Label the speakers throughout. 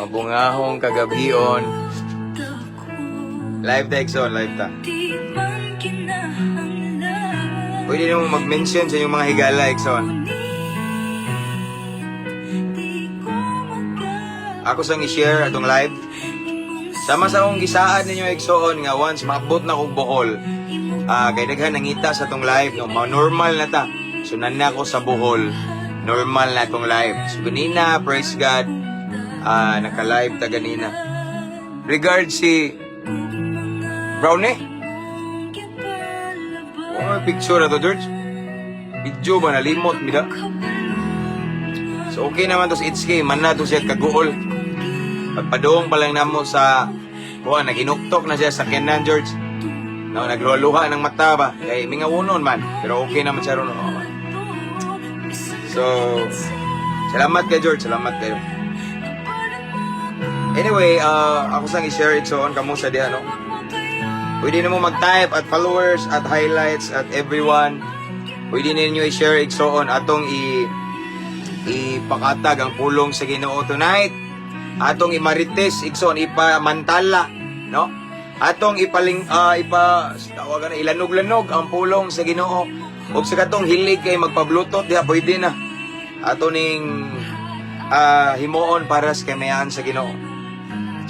Speaker 1: Mabungahong kagabion. Live ta, igsoon, live ta. Pwede nimo mag-mention sa inyong mga higala, igsoon. Ako sang i-share atong live. Sama sa akong gisaad ninyo, igsoon, nga once maabot na kog Bohol, kay daghan nangita sa atong live, no, ma normal na ta. So nan na ako sa Bohol, normal na atong live. So ganina, praise God, naka-live ta ganina. Regard si Brownie. Oh, picture na to, George. Video ba nalimot mi da? So okay naman to sa HK, man na to siya kaguol. Pagpadong pa lang namo sa kuha, naginuktok na siya sa sakyanan, George. No, nagluha ng mata ba? Kay mingawunon man, pero okay naman siya ron. Oh. So, salamat kay George, salamat kayo. Anyway, ako sang i-share, igsoon, kamo sa diha, no? Pwede na mo mag-type at followers at highlights at everyone. Pwede ninyo i-share, igsoon, atong ipakatag ang pulong sa Ginoo tonight. Atong imarites, igsoon, ipamantala, no? Atong ipaling ipa tawagan na ilanog-lanog ang pulong sa Ginoo. Ug sa katong hilig kay magpa-Bluetooth diha, pwede na. Ato ning himuon para sa kamayan sa Ginoo.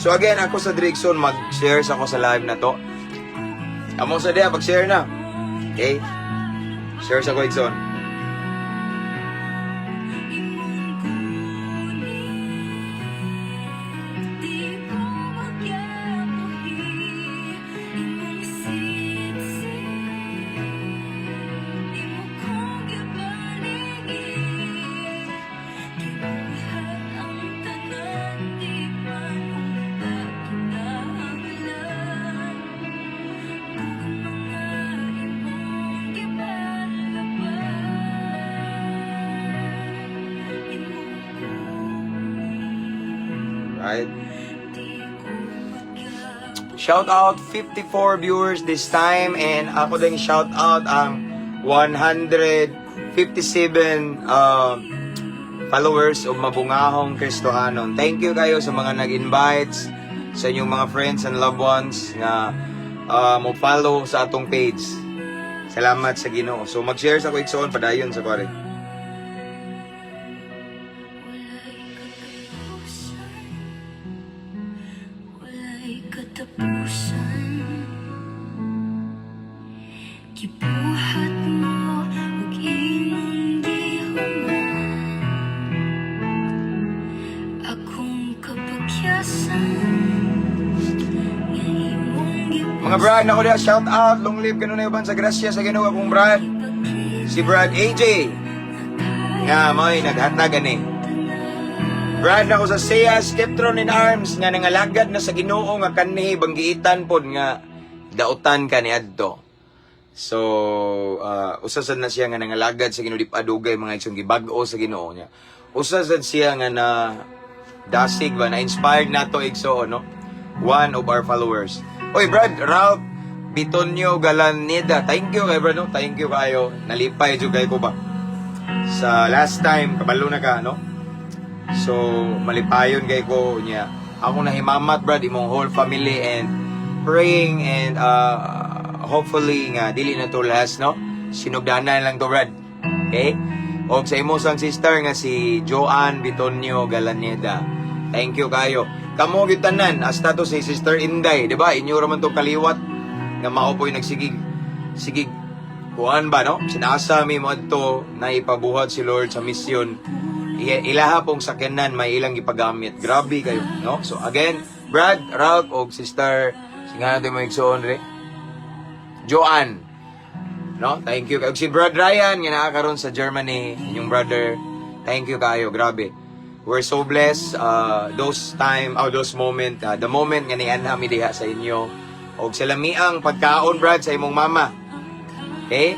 Speaker 1: So again, ako sa Drigson mag-share sa ako sa live na to. Amo sa diha pag-share na. Okay? Share sa ko, igsoon. Right? Shout out 54 viewers this time and ako din shout out ang 157 followers of Mabungahong Kristohanon. Thank you kayo sa mga nag-invites, sa inyong mga friends and loved ones nga mo follow sa atong page. Salamat sa Ginoo. So mag-share sa ko, igsoon, padayon sa pare.
Speaker 2: Wala'y katapusan. Wala'y katapusan. Gibuhat mo ug imong gihuman akong kapakyasan nga imong
Speaker 1: Mga brad, nako diha, shout out, long live kanunay uban sa grasya sa Ginoo akong brad. Si Brad AJ nga mo'y naghatag ani. Brad nako sa Seiya Skeptron in Arms nga nangalagad na sa Ginoo nga kanhi banggiitan pod nga dautan ka ni adto. So, usa sad na siya nga nangalagad sa Ginoo di pa dugay, mga igsoon, gibag-o sa Ginoo niya. Usa sad siya nga na dasig ba na inspired nato, igsoon, no? One of our followers. Oy, Brad Ralph Bitonio Galaneda. Thank you kay Brad, no? Thank you kayo. Nalipay jud kay ko ba? Sa last time kabalo na ka, no? So malipayon kay ko niya. Ako nahimamat, Brad, imong whole family and praying and hopefully nga dili na to last, no? Sinugdanan lang to, Brad. Okay? Og sa imo sang sister nga si Joanne Bitonio Galaneda. Thank you kayo. Kamo gyud tanan hasta to si Sister Inday, di ba? Inyo ra man tong kaliwat nga mao po'y nagsigig sigig kuan ba, no? Sinasa mi mo adto na ipabuhat si Lord sa misyon. Ilaha pong sakyanan may ilang gipagamit. Grabe kayo, no? So again, Brad, Ralph og Sister singa natin mo igsoon re. Joanne. No? Thank you. Kag si Brad Ryan nga naa karon sa Germany, inyong brother. Thank you kayo, grabe. We're so blessed those time, oh, those moment, the moment nga nianha mi diha sa inyo. Og sa lamiang pagkaon, Brad, sa imong mama. Okay?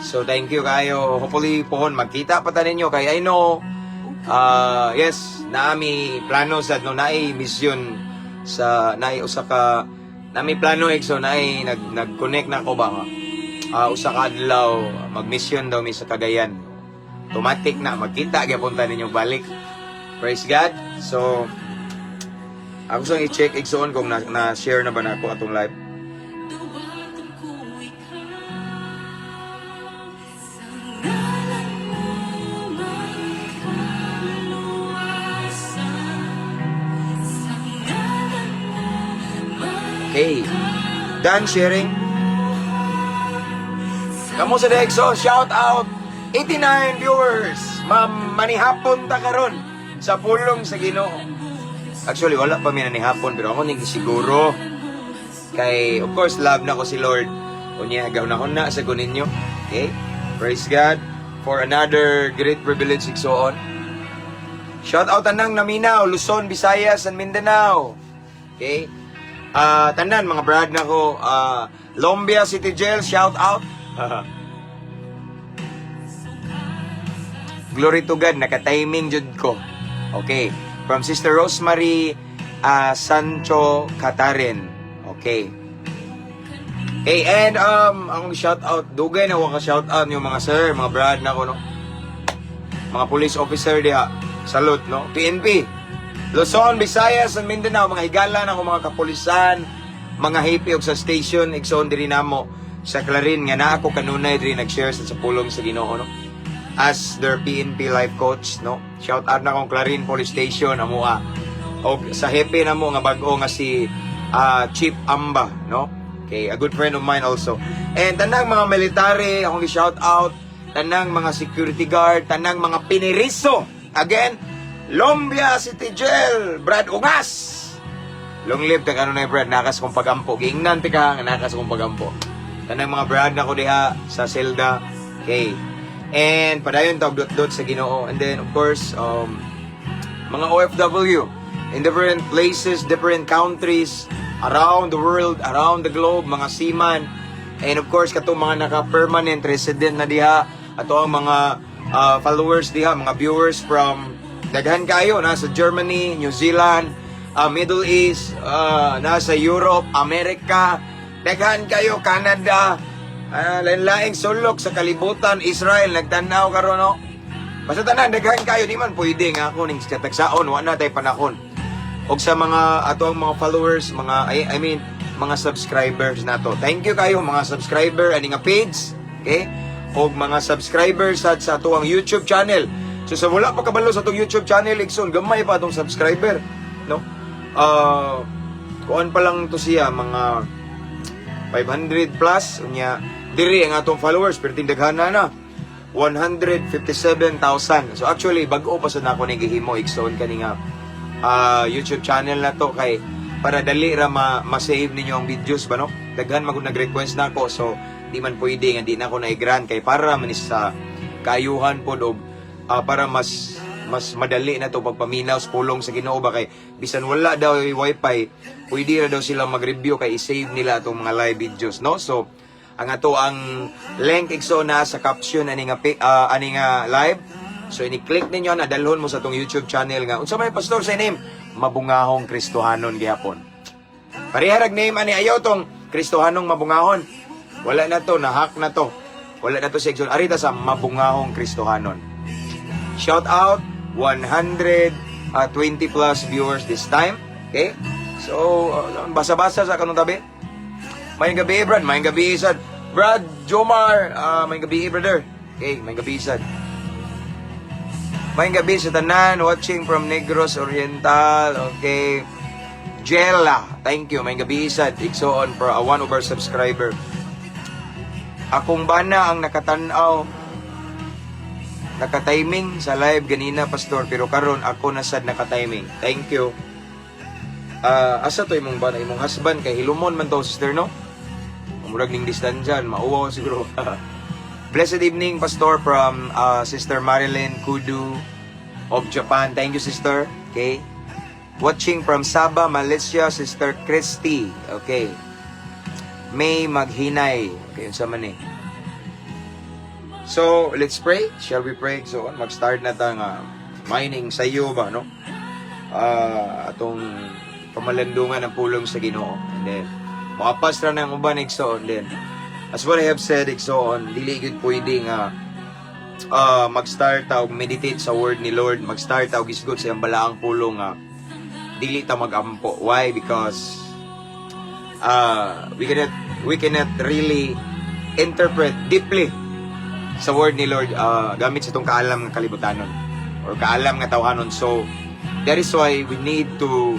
Speaker 1: So thank you kayo. Hopefully pohon magkita pa ta ninyo kay I know yes, naami plano sa no naay mission sa naay usa ka nami plano, igsoon, naay nag nag-connect na ko ba nga usa ka adlaw mag-mission daw mi sa Cagayan. Automatic na magkita gyapon ta ninyo balik. Praise God. So Ako sang i-check, igsoon, kung na-share na ba nako atong live.
Speaker 2: Dawaton ko ikaw. Sa ngalan mo magkaluwasan. Sa ngalan mo.
Speaker 1: Okay. Done sharing. Kamo sa Dexo, shout out 89 viewers. Ma'am, manihapon ta karon sa pulong sa Ginoo. Actually, wala pa mi nanihapon, pero ako ning siguro kay, of course, love na ko si Lord. Unya gaw na ko na sa ninyo. Okay? Praise God for another great privilege, igsoon. Shout out tanang naminaw, Luzon, Visayas, and Mindanao. Okay? Ah, tanan mga brad na ko, Lombia City Jail, shout out. Glory to God, naka-timing jud ko. Okay. From Sister Rosemary Sancho Catarin. Okay. Okay, and ang shout out, dugay na ka shout out yung mga sir, mga brad na ko, no. Mga police officer diha. Salute, no. PNP. Luzon, Visayas, and Mindanao, mga higala na ko mga kapulisan, mga hepe og sa station, igsoon diri namo sa Clarin nga naa ako kanunay diri nag-share sa pulong sa Ginoo, no, as their PNP life coach, no. Shout out na akong Clarin Police Station amoa. Og sa hepe namo nga bag-o nga si Chief Amba, no. Okay, a good friend of mine also. And tanang mga military, akong gi-shout out, tanang mga security guard, tanang mga piniriso. Again, Lombia City Jail, Brad Ungas. Long live kag ano na, Brad, nakas kong pagampo. Giingnan tika nga nakas kong pagampo. Tanang mga brad na ko diha sa selda. Okay. And padayon tawag dot dot sa Ginoo. And then, of course, mga OFW in different places, different countries around the world, around the globe, mga seaman. And of course, katong mga naka-permanent resident na diha, ato ang mga followers diha, mga viewers from daghan kayo nasa Germany, New Zealand, Middle East, nasa Europe, America, daghan kayo Canada, lain-laing sulok sa kalibutan, Israel, nagtanaw karon, no. Basta tanan, daghan kayo, di man pwede nga ako ning katagsaon, wa na tay panahon. Og sa mga ato ang mga followers, mga I mean, mga subscribers nato. Thank you kayo mga subscriber ani nga page, okay? Og mga subscribers sa ato ang YouTube channel. So sa wala pa kabalo sa atong YouTube channel, igsoon, gamay pa atong subscriber, no? Kuan pa lang to siya mga 500 plus. Unya diri ang atong followers pero tindaghana na 157,000. So actually, bag-o pa sa nako ni gihimo, igsoon, kani nga YouTube channel na to kay para dali ra ma-save ninyo ang videos ba, no. Daghan magud nag-request nako, so di man pwede nga di na ako na-grant kay para man is sa kaayuhan pod og para mas mas madali na to pagpaminaw sa pulong sa Ginoo ba, kay bisan wala daw yung wifi, pwede ra daw sila mag-review kay i-save nila atong mga live videos, no. So ang ato ang link, igsoon, na sa caption ani nga ani nga live. So ini-click ninyo na dalhon mo sa atong YouTube channel nga unsa may pastor sa name Mabungahong Kristohanon gihapon. Pareha name ani. Ayaw tong Kristohanong Mabungahon. Wala na to, na-hack na to. Wala na to sa igsoon. Arita sa Mabungahong Kristohanon. Shout out 120 plus viewers this time. Okay? So, basa-basa sa kanong tabi. Maayong gabi, Brad. Maayong gabi, sad. Brad Jomar, maayong gabi, brother. Okay, maayong gabi, sad. Maayong gabi sa tanan, watching from Negros Oriental. Okay. Jella, thank you. Maayong gabi, sad. Igsoon for a one over subscriber. Akong bana ang nakatanaw, nakatiming sa live ganina, pastor, pero karon ako na sad nakatiming. Thank you. Asa to imong bana, imong husband, kay hilumon man to, sister, no? Murag ning distansya, mauwaw siguro. Blessed evening, pastor, from Sister Marilyn Kudu of Japan. Thank you, sister. Okay. Watching from Sabah, Malaysia, Sister Christy. Okay. May Maghinay. Okay, unsa man eh. So, let's pray. Shall we pray? So, mag-start na ta nga mining sa iyo ba, no? Atong pamalandungan ng pulong sa Ginoo. And then, makapas ra ng uban, igsoon. Then, as what I have said, igsoon, dili gyud pwede nga mag-start ta og meditate sa word ni Lord, mag-start ta og isgot sa iyang balaang pulong nga Dili ta magampo. Why? Because we cannot really interpret deeply sa word ni Lord gamit sa itong kaalam nga kalibutanon or kaalam nga tawhanon. So that is why we need to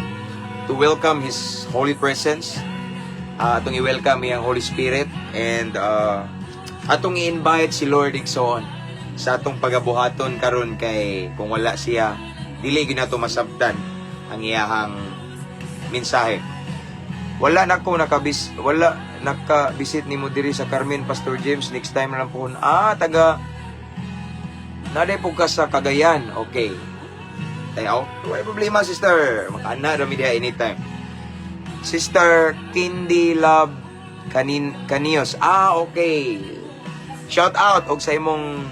Speaker 1: welcome His holy presence. Atong i-welcome iyang Holy Spirit and atong i-invite si Lord, igsoon, sa atong pagabuhaton karon kay kung wala siya, dili gyud nato masabtan ang iyahang mensahe. Wala na ko nakabis wala naka-visit nimo diri sa Carmen, Pastor James. Next time na lang po. Ah, taga Naday po ka sa Cagayan. Okay. Tayo, wala problema, sister. Makaana ra mi diha anytime. Sister Kindy Love Kanin Kanios. Ah, okay. Shout out og sa imong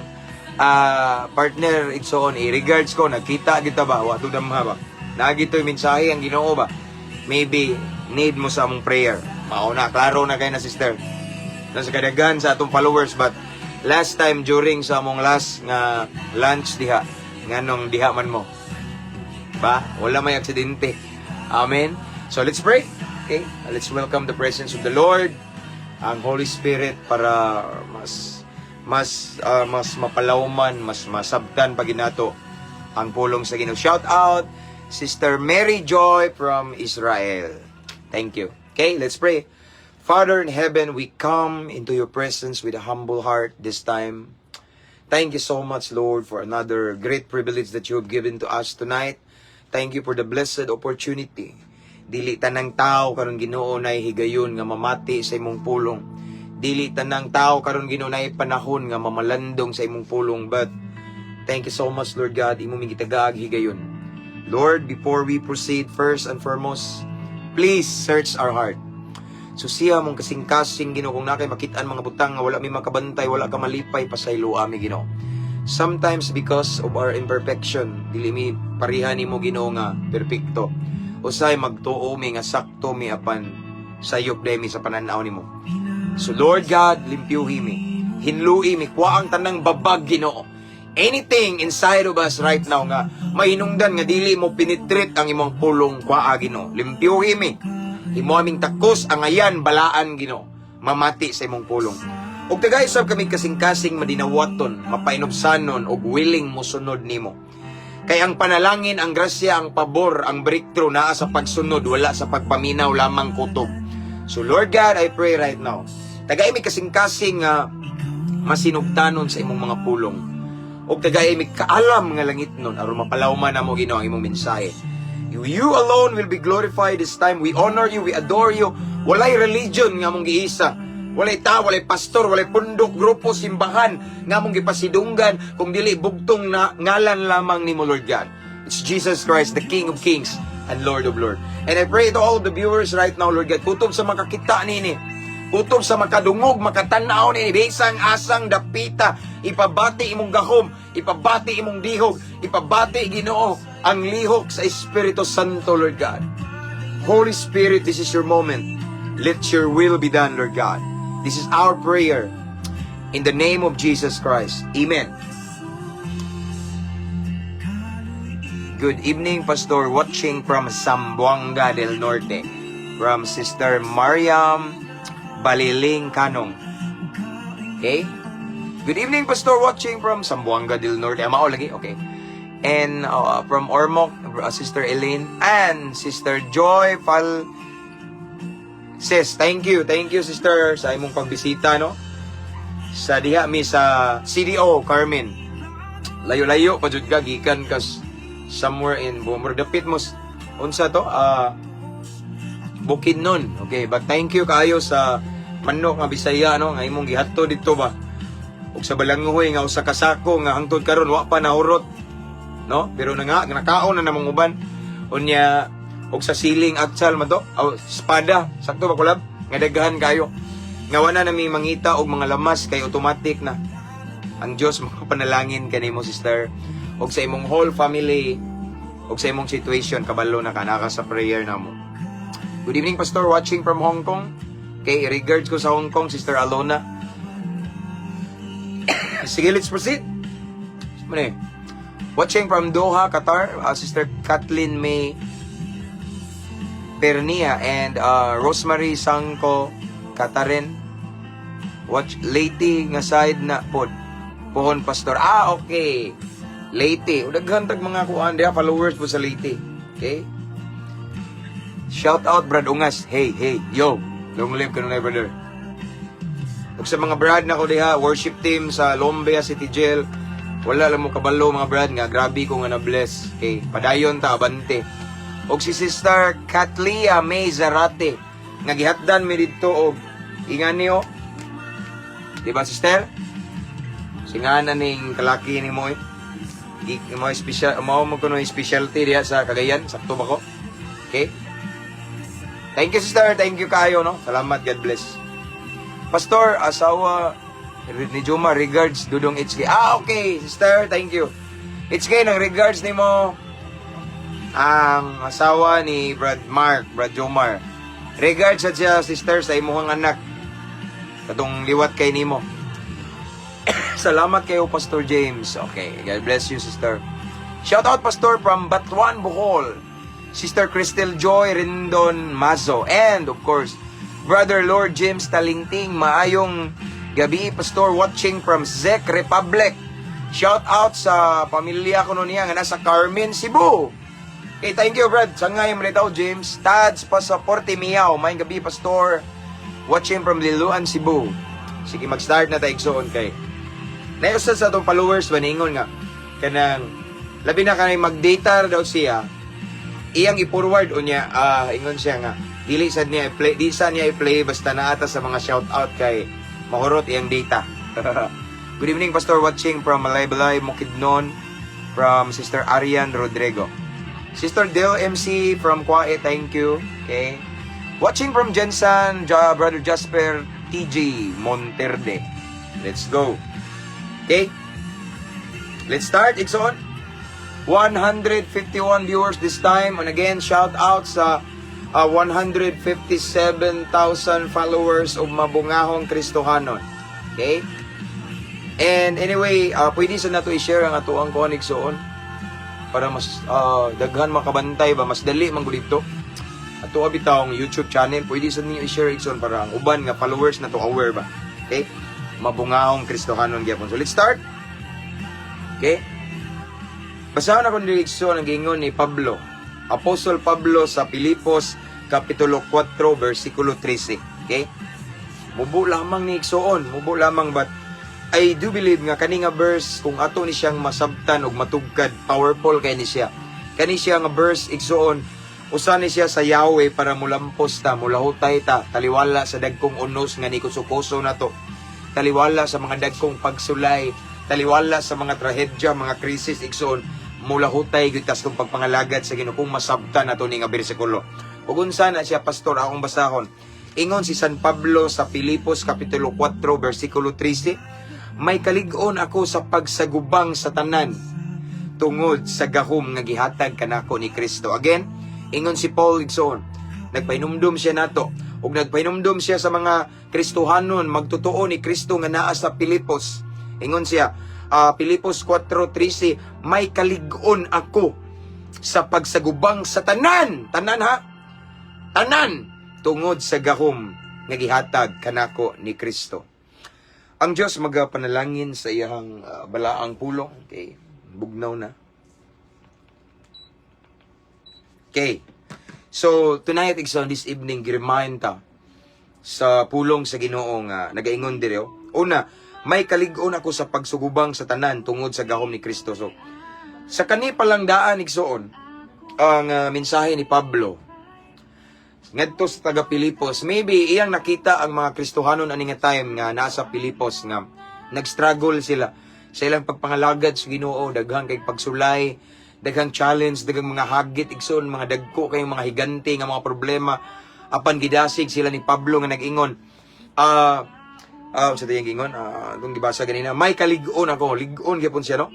Speaker 1: partner, igsoon. I-regards ko, nagkita kita ba? Wa to damha ba? Naa gito'y mensahe ang Ginoo ba? Maybe need mo sa among prayer. Mao na, klaro na kay na, sister. Nasa kadaghan sa atong followers, but last time during sa among last nga lunch diha, nganong diha man mo ba, wala may aksidente. Amen. So let's pray. Okay, let's welcome the presence of the Lord, ang Holy Spirit, para mas mapalawman, mas masabtan pa ginato ang pulong sa Ginoo. Shout out Sister Mary Joy from Israel. Thank you. Okay, let's pray. Father in heaven, we come into your presence with a humble heart this time. Thank you so much, Lord, for another great privilege that you have given to us tonight. Thank you for the blessed opportunity. Dili tanang tao karon, Ginoo, na higayon nga mamati sa imong pulong. Dili tanang tao karon, Ginoo, na panahon nga mamalandong sa imong pulong, but thank you so much, Lord God, imo mi gitagaag higayon. Lord, before we proceed, first and foremost, please search our heart. So siya mong kasing-kasing, Ginoo, kung naa kay makitaan mga butang nga wala mi makabantay, wala ka malipay, pasaylo ami, Ginoo. Sometimes because of our imperfection, dili mi pareha nimo, Ginoo, nga perpekto. Usay magtuo mi nga sakto mi apan sayop mi sa pananaw nimo. So Lord God, limpyuhi mi. Hinlui mi, kuha ang tanang babag, Ginoo. Anything inside of us right now nga mahinungdan nga dili mo penetrate ang imong pulong, kuha, Ginoo. Limpyuhi mi. Himo aming takos, angayan, balaan, Ginoo. Mamati sa imong pulong. Ug tagay sab kami kasing-kasing madinawaton, mapainubsanon ug willing mosunod nimo. Kay ang panalangin, ang grasya, ang pabor, ang breakthrough naa sa pagsunod, wala sa pagpaminaw lamang kutob. So Lord God, I pray right now. Tagay mi kasing-kasing nga masinugtanon sa imong mga pulong. Ug tagay mi kaalam nga langit nun aron mapalawman namo, Ginoo, ang imong mensahe. You alone will be glorified this time. We honor you, we adore you. Walay religion nga among giisa. Walay tao, walay pastor, walay pundok, grupo, simbahan nga among gipasidunggan kung dili bugtong na ngalan lamang nimo, Lord God. It's Jesus Christ, the King of Kings and Lord of Lords. And I pray to all of the viewers right now, Lord God, kutob sa makakita nini, kutob sa makadungog, makatanaw nini, bisang asang dapita, ipabati imong gahom, ipabati imong dihog, ipabati, Ginoo, ang lihok sa Espiritu Santo, Lord God. Holy Spirit, this is your moment. Let your will be done, Lord God. This is our prayer. In the name of Jesus Christ. Amen. Good evening, Pastor. Watching from Zamboanga del Norte. From Sister Mariam Baliling Kanong. Okay? Good evening, Pastor. Watching from Zamboanga del Norte. Mao lagi? Okay. And from Ormoc, Sister Elaine and Sister Joy Fal Sis, thank you. Thank you, sister, sa imong pagbisita, no? Sa diha mi sa CDO, Carmen. Layo-layo pa jud ka, gikan kas somewhere in Bumur. Dapit mo, unsa to? Ah, Bukidnon. Okay, but thank you kaayo sa manok nga Bisaya, no, nga imong gihatod dito ba. Ug sa balanghoy nga usa ka sako nga hangtod karon wa pa nahurot. No? Pero na nga nakaon na namong uban. Unya ug sa siling atsal man to, aw, espada, sakto ba, kulab? Nga daghan kayo. Nga wala na mi mangita og mga lamas kay automatic na ang Dios makapanalangin kanimo, sister, ug sa imong whole family ug sa imong situation. Kabalo na ka naka sa prayer namo. Good evening, Pastor, watching from Hong Kong. Okay, regards ko sa Hong Kong, Sister Alona. Sige, let's proceed. Ano eh? Watching from Doha, Qatar, Sister Kathleen May Pernia and Rosemary Sangko Kataren. Watch Leyte nga side na pod. Pohon, Pastor. Ah, okay. Leyte. Daghan tag mga kuan diha, followers po sa Leyte. Okay? Shout out Brad Ungas. Hey, hey, yo. Long live kanunay, brother. Ug sa mga brad na ko diha, worship team sa Lombia City Jail. Wala lang mo kabalo, mga brad, nga grabe ko nga na bless. Okay, padayon ta, abante. Og si Sister Katlia May Zarate nga gihatdan mi didto og ingani oh. Di ba, sister? Singana ning kalaki ni mo eh. Gi mo special mo mo kuno specialty diha sa Cagayan, sakto ba ko? Okay? Thank you, sister, thank you kayo, no. Salamat, God bless. Pastor, asawa ni Juma, regards Dudong HK. Ah, okay, sister, thank you. HK, nang regards nimo ang asawa ni Brad Mark, Brad Jomar. Regards sa siya, sister, sa imuhang anak. Katong liwat kay nimo. Salamat kayo, Pastor James. Okay, God bless you, sister. Shout out, Pastor, from Batuan, Bohol. Sister Crystal Joy Rindon Mazo. And, of course, Brother Lord James Talingting. Maayong gabi, Pastor, watching from Czech Republic. Shout out sa pamilya ko no niya nga nasa Carmen, Cebu. Okay, thank you, Brad. Sangay mo rito, James. Tads Pasaporte Miyaw. Maayong gabi, Pastor. Watching from Liloan, Cebu. Sige, mag-start na tayo, igsoon, kay naay usa sa atong followers ba ningon nga kanang labi na kanay mag-data daw siya iyang i-forward unya, ingon siya nga dili sad niya i-play, di sa niya i-play basta naa ta sa mga shout out kay mahurot iyang data. Good evening, Pastor, watching from Malaybalay, Bukidnon, from Sister Arian Rodrigo. Sister Del MC from Kwae, thank you. Okay. Watching from Jensen, ja, Brother Jasper TG Monterde. Let's go. Okay? Let's start. It's on. 151 viewers this time. And again, shout out sa 157,000 followers of Mabungahong Kristohanon. Okay? And anyway, pwede sa nato i-share ang atoang kuan, igsoon, para mas daghan makabantay ba, mas dali man gud dito. Ato bitawng YouTube channel, pwede sa ninyo i-share, igsoon, para ang uban nga followers na to aware ba. Okay? Mabungahong Kristohanon gyapon. So let's start. Okay? Basahon ako diri, igsoon, ang giingon ni Pablo. Apostol Pablo sa Pilipos Kapitulo 4 versikulo 13. Okay? Mubo lamang ni, igsoon, mubo lamang, but I do believe nga kani nga verse, kung ato ni siyang masabtan ug matugkad, powerful kay ni siya. Kani siya nga verse, igsoon, usa ni siya sa Yahweh para mulampos ta, mulahutay ta, taliwala sa dagkong unos nga nikusukoso nato. Taliwala sa mga dagkong pagsulay, taliwala sa mga trahedya, mga krisis, igsoon, mulahutay gyud tas kung pagpangalagad sa Ginoo kung masabtan nato ni nga bersikulo. Ug unsa na siya, Pastor? Akong basahon. Ingon si San Pablo sa Filipos Kapitulo 4 versikulo 13, "May kalig-on ako sa pagsagubang sa tanan tungod sa gahom nga gihatag kanako ni Kristo." Again, ingon si Paul, igsoon, nagpahinumdum siya nato ug nagpahinumdum siya sa mga Kristohanon magtotoo ni Kristo nga naa sa Pilipos. Ingon siya, Pilipos 4:13, "May kalig-on ako sa pagsagubang sa tanan." Tanan ha? Tanan tungod sa gahom nga gihatag kanako ni Kristo. Ang Dios magapanalangin sa iyang balaang pulong. Okay, bugnaw na. Okay. So, tonight, igsoon, this evening, gi-remind ta sa pulong sa Ginoo nga nagaingon dire. Oh. Una, "May kalig-on ako sa pagsugubang sa tanan tungod sa gahom ni Kristo." So, sa kani palang daan, igsoon, ang mensahe ni Pablo ngadto sa taga Pilipos, maybe iyang nakita ang mga Kristohanon ani nga time nga nasa Pilipos nga nag-struggle sila sa ilang pagpangalagad sa Ginoo, daghan kay pagsulay, daghang challenge, daghang mga hagit, igsoon, mga dagko kayong mga higante nga mga problema. Apan gidasig sila ni Pablo nga nag-ingon. Sa tiyang gingon, itong gibasa ganina, "May kalig-on ako," lig-on gyapon siya, no?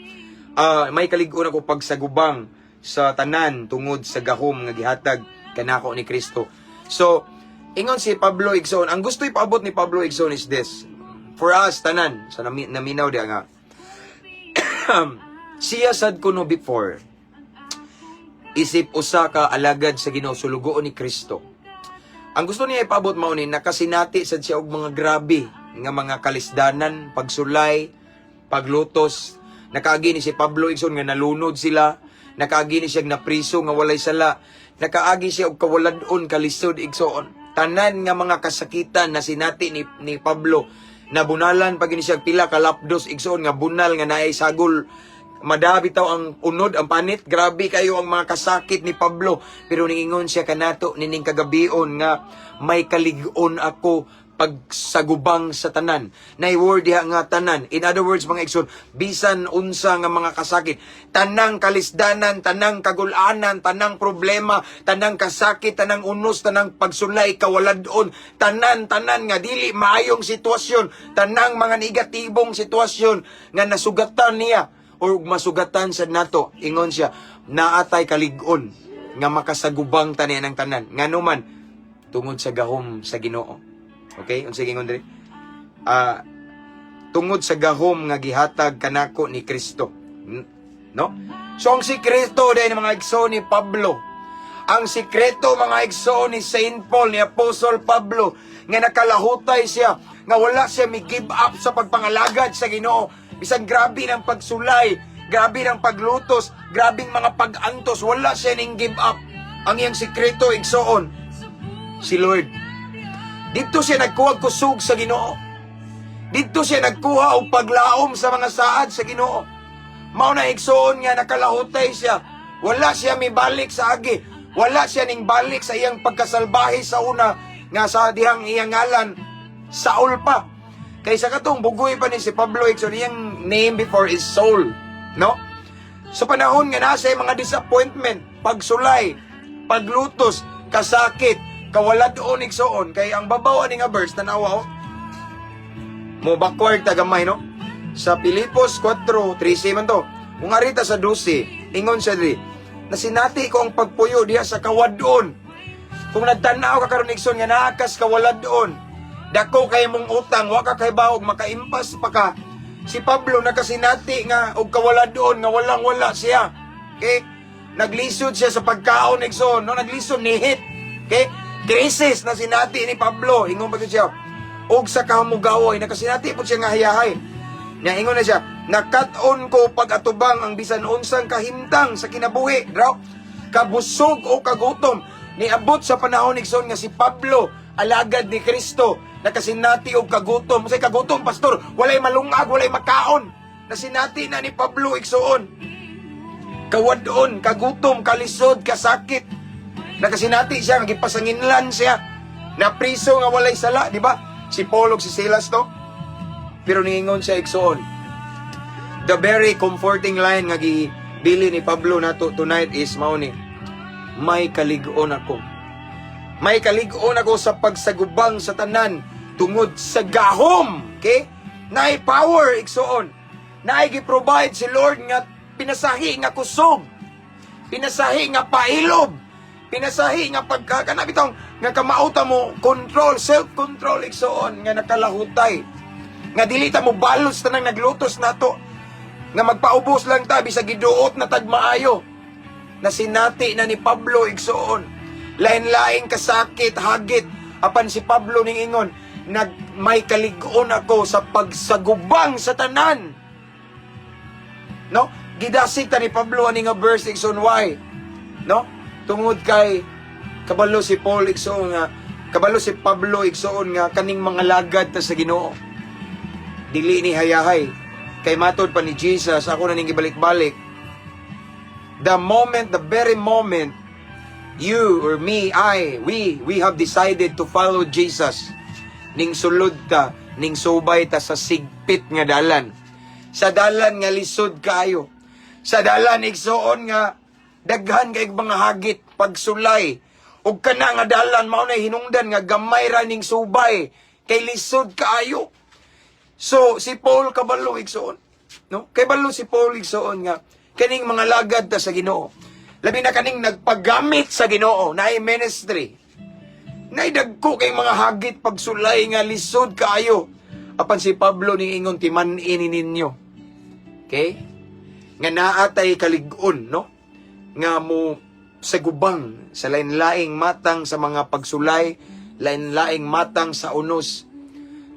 Speaker 1: "May kalig-on ako pagsagubang sa tanan tungod sa gahom nga gihatag kanako ni Kristo." So, ingon si Pablo, igsoon, ang gusto ipaabot ni Pablo, igsoon, is this. For us, tanan, sa naminaw diya nga, siya sad kuno before, Isip usa ka alagad sa Ginoo, sulugoon ni Kristo. Ang gusto niya ipaabot mao ni nakasinati sad siya og mga grabe nga mga kalisdanan, pagsulay, paglutos. Nakaagi ni si Pablo, igsoon, nga nalunod sila. Nakaagi ni siya napriso nga walay sala. Nakaagi siya og kawalad-on, kalisod, igsoon. Tanan nga mga kasakitan na sinati ni Pablo, nabunalan pag ni siya pila ka lapdos, igsoon, nga bunal nga naay sagol, madabi taw ang unod, ang panit. Grabe kayo ang mga kasakit ni Pablo, pero niingon siya kanato nining kagabion nga may kalig-on ako pagsagubang sa tanan. Nay word diha nga tanan. In other words, mga igsoon, bisan unsa nga mga kasakit, tanang kalisdanan, tanang kagulanan, tanang problema, tanang kasakit, tanang unos, tanang pagsulay, kawaladon, tanan tanan nga dili maayong sitwasyon, tanang mga negatibong sitwasyon nga nasugatan niya or masugatan sa nato, ingon siya, naatay kalig-on nga makasagubang tani ng tanan. Ngano man, tungod sa gahom sa Ginoo. Okay? Unsa gingon diri? Tungod sa gahom nga gihatag kanako ni Kristo. No? So ang sikreto dahil mga igsoon ni Pablo, ang sikreto, mga igsoon, ni Saint Paul, ni Apostle Pablo, nga nakalahutay siya, nga wala siya mi give up sa pagpangalagad sa Ginoo. Bisan grabe ng pagsulay, grabe ng paglutos, grabing mga pag-antos, wala siya ning give up. Ang iyang sikreto, igsoon, si Lord. Dito siya nagkuha og kusog sa Ginoo. Dito siya nagkuha og paglaom sa mga saad sa Ginoo. Mao na, igsoon, nga nakalahutay siya. Wala siya mibalik sa agi. Wala siya ning balik sa iyang pagkasalbahe sa una nga sa dihang iyang ngalan Saul pa. Kay sa katong bugoy pa ni si Pablo, igsoon, iyang name before is Saul, no? Sa panahon nga nasa mga disappointment, pagsulay, paglutos, kasakit, kawalad-on, igsoon, kay ang babaw ani nga verse, tanawa oh. Mo backward ta gamay, no? Sa Pilipos 4:13 man to. Kung arita sa 12, ingon siya diri, nasinati ko ang pagpuyo diha sa kawadon. Kung nagtanaw ka karon, igsoon, nga naa kas kawaladon, dako kay mong utang, wa ka kay baog makaimpas pa ka. Si Pablo nakasinati nga og kawaladon nga walang wala siya. Okay? Naglisod siya sa pagkaon, igsoon, no? Naglisod ni hit. Okay? Crisis na sinati ni Pablo, ingon pa gyud siya. Og sa kahamugaway, nakasinati po siya nga hayahay. Nya ingon na siya, nakat-on ko pag-atubang ang bisan unsang kahimtang sa kinabuhi. Draw, kabusog o kagutom. Niabot sa panahon, igsoon, nga si Pablo, alagad ni Kristo, nakasinati og kagutom. Say kagutom, pastor, walay malungag, walay makaon. Nasinati na ni Pablo, igsoon. Kawadon, kagutom, kalisod, kasakit. Nakasinati siya, nga gipasanginlan siya. Napriso nga walay sala, di ba? Si Paul ug si Silas to. Pero niingon siya, igsoon. The very comforting line nga gibili ni Pablo nato tonight is mao ni, may kalig-on ako. May kalig-on ako sa pagsagubang sa tanan tungod sa gahom. Okay? Naay power, igsoon. Naay gi-provide si Lord nga pinasahi nga kusog. Pinasahi nga pailob. Pinasahi nga pagka kana bitong nga kamauta mo control, self-control, igsoon, nga nakalahutay. Nga dili ta mo balos tanang naglutos nato. Nga magpaubos lang ta bisag giduot na tag maayo. Nasinati na ni Pablo, igsoon. Lain-laing kasakit, hagit. Apan si Pablo ning ingon, nag may kalig-on ako sa pagsagubang sa tanan. No? Gidasig ta ni Pablo ani nga verse, igsoon, why? No? Tungod kay kabalo si Paul, igsoon, nga kabalo si Pablo, igsoon, nga kaning mga lagad ta sa Ginoo. Dili ni hayahay. Kay matod pa ni Jesus, ako na ning gibalik-balik. The moment, the very moment you or me, I, we have decided to follow Jesus, ning sulod ta, ning subay ta sa sigpit nga dalan. Sa dalan nga lisod kaayo. Sa dalan, igsoon, nga daghan kay mga hagit, pagsulay. Ug kana nga dalan mao na hinungdan nga gamay ra ning subay kay lisod kaayo. So si Paul kabalo, igsoon. No? Kay balo si Paul, igsoon, nga kaning mga lagad ta sa Ginoo. Labi na kaning nagpagamit sa Ginoo, naay ministry. Naay dagko kay mga hagit, pagsulay nga lisod kaayo. Apan si Pablo ning ingon, timan-in ninyo. Okay? Nga naatay kalig-on, no? Nga mo sagubang sa lain-laing matang sa mga pagsulay, lain-laing matang sa unos,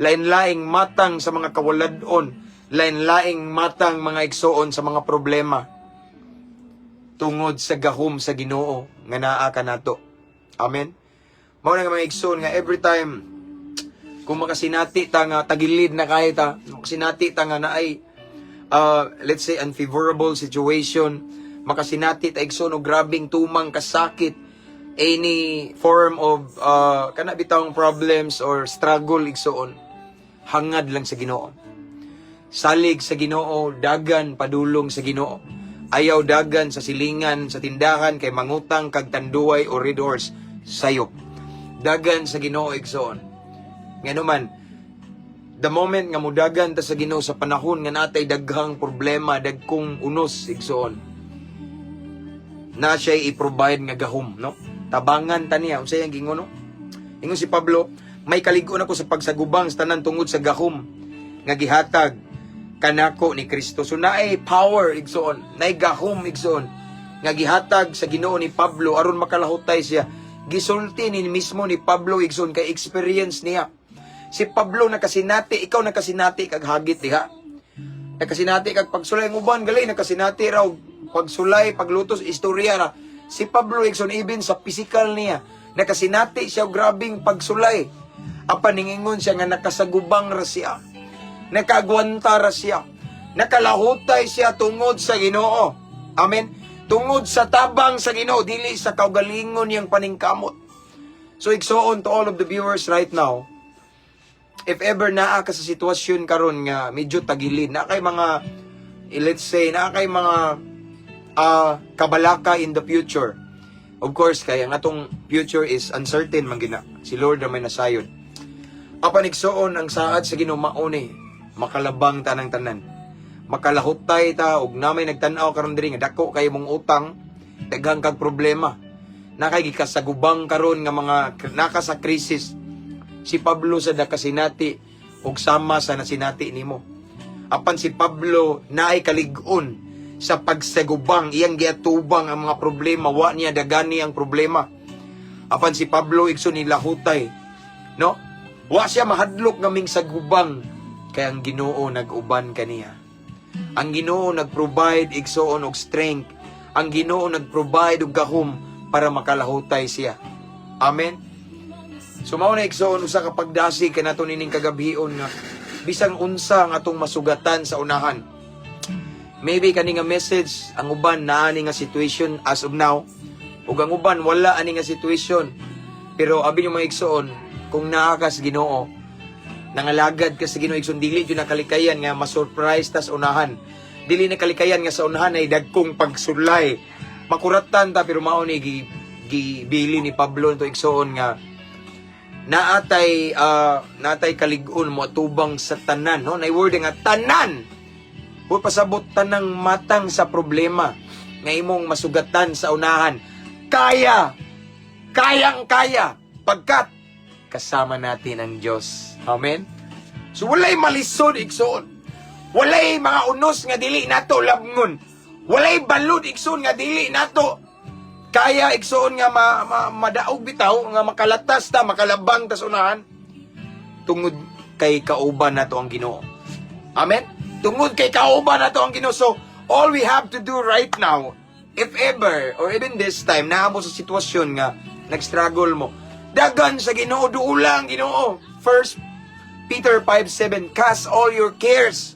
Speaker 1: lain-laing matang sa mga kawalad-on, lain-laing matang, mga igsoon, sa mga problema tungod sa gahom sa Ginoo nga naa kanato. Amen. Mao na nga, mga igsoon, nga every time kung makasinati ta nga tagilid na kaayo ta, makasinati ta nga naay let's say unfavorable situation, makasinati ta, igsoon, og grabing tumang kasakit, any form of kana bitawng problems or struggle, igsoon, hangad lang sa Ginoo. Salig sa Ginoo, dagan padulong sa Ginoo. Ayaw dagan sa silingan sa tindahan kay mangutang kag Tanduay o Red Horse, sayop. Dagan sa Ginoo, igsoon. Ngano man, the moment nga mudagan ta sa Ginoo sa panahon nga natay daghang problema, dagkong unos, igsoon, na siya i-provide nga gahom, no? Tabangan ta niya. Unsay ang gingon, no? Ingon si Pablo, "May kalig-on ako sa pagsagubang sa tanan tungod sa gahom nga gihatag kanako ni Kristo." So naay power, igsoon, naay gahom, igsoon, nga gihatag sa Ginoo ni Pablo aron makalahutay siya. Gisulti ni mismo ni Pablo, igsoon, kay experience niya. Si Pablo nakasinati, ikaw nakasinati kag hagit diha. Nakasinati kag pagsulay ng uban gali, nakasinati raw pagsulay, paglutos, istorya ra. Si Pablo, igsoon, even sa physical niya, nakasinati siya og grabing pagsulay. Apan ningingon siya nga nakasagubang ra siya. Nakagwanta ra siya. Nakalahutay siya tungod sa Ginoo. Amen. Tungod sa tabang sa Ginoo, dili sa kaugalingon niyang paningkamot. So igsoon, to all of the viewers right now, if ever naa ka sa sitwasyon karon nga medyo tagilid, naa kay mga let's say naa kay mga kabalaka in the future. Of course, kaya ang atong future is uncertain man gina. Si Lord ra may nasayod. Apan igsoon, ang saad sa Ginoo mao ni makalabang tanang tanan. Makalahutay ta og namay nagtan-aw karon diri nga dako kay mong utang, daghang kag problema. Nakay gikasagubang karon nga mga naka sa krisis. Si Pablo sa nakasinati og sama sa nasinati nimo. Apan si Pablo naay kalig-on sa pagsagubang, iyang giatubang ang mga problema, wa niya dagani ang problema. Apan si Pablo, igsoon, nilahutay. No? Wa siya mahadlok nga mingsagubang kay ang Ginoo nag-uban kaniya. Ang Ginoo nag-provide, igsoon, og strength. Ang Ginoo nag-provide og gahom para makalahutay siya. Amen. So mao na, igsoon, usa ka pagdasig kanato nining kagabhion nga bisang unsa ang atong masugatan sa unahan. Maybe kani nga message, ang uban naa ni nga situation as of now ug ang uban wala ani nga situation. Pero abi nyo, mga igsoon, kung naa ka sa Ginoo, nangalagad ka sa Ginoo, igsoon, dili jud nakalikayan nga ma-surprise tas unahan. Dili na kalikayan nga sa unahan ay dagkong pagsulay. Makuratan ta, pero mao ni gibili ni Pablo nito, igsoon, nga naatay kalig-on mo atubang sa tanan, no? Nay word nga tanan. Huwag pasabot tanang matang sa problema nga imong masugatan sa unahan. Kaya, kayang kaya, pagkat kasama natin ang Diyos. Amen? So walay malisod, igsoon. Walay mga unos nga dili nato labngon. Walay balud, igsoon, nga dili nato kaya, igsoon, nga madaog bitaw nga makalatas ta, makalabang ta sa unahan tungod kay kauban nato ang Ginoo. Amen? Tungod kay kauban nato ang Ginoo. So, all we have to do right now, if ever, or even this time, naa mo sa sitwasyon nga nag-struggle mo, dagan sa Ginoo, duula ang Ginoo. First Peter 5:7, "Cast all your cares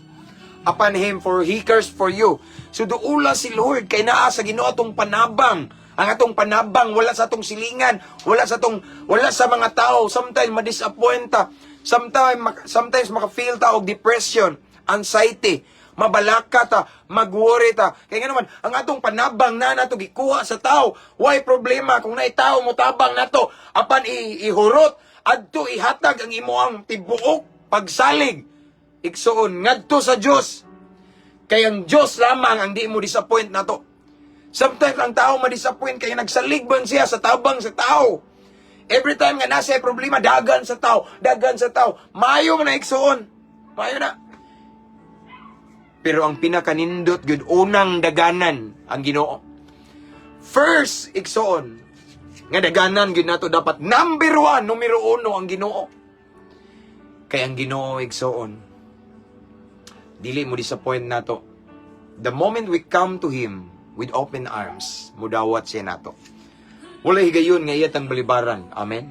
Speaker 1: upon Him for He cares for you." So duula si Lord kay naa sa Ginoo atong panabang. Ang atong panabang wala sa atong silingan, wala sa mga tao. Sometimes ma-disappoint ta. Sometimes maka-feel ta og depression, anxiety, mabalaka ta, mag-worry ta. Kaya nga naman, ang atong panabang na nato gikuha sa tao. Why problema kung naay tao mo tabang nato apan ihurot adto ihatag ang imuang tibuok pagsalig. Igsoon, ngadto sa Dios. Kay ang Dios lamang ang di mo disappoint nato. Sometimes ang tao ma-disappoint kay nagsalig man siya sa tabang sa tao. Every time nga nasa problema, dagan sa tao, dagan sa tao. Maayo man na, igsoon. Maayo na. Pero ang pinakanindot gyud, unang daganan ang Ginoo. First, igsoon, nga daganan gyud nato dapat number one, numero uno ang Ginoo. Kay ang Ginoo, igsoon, dili mo disappoint nato. The moment we come to Him with open arms, mudawat siya nato. Wala higayon nga iya tang balibaran. Amen.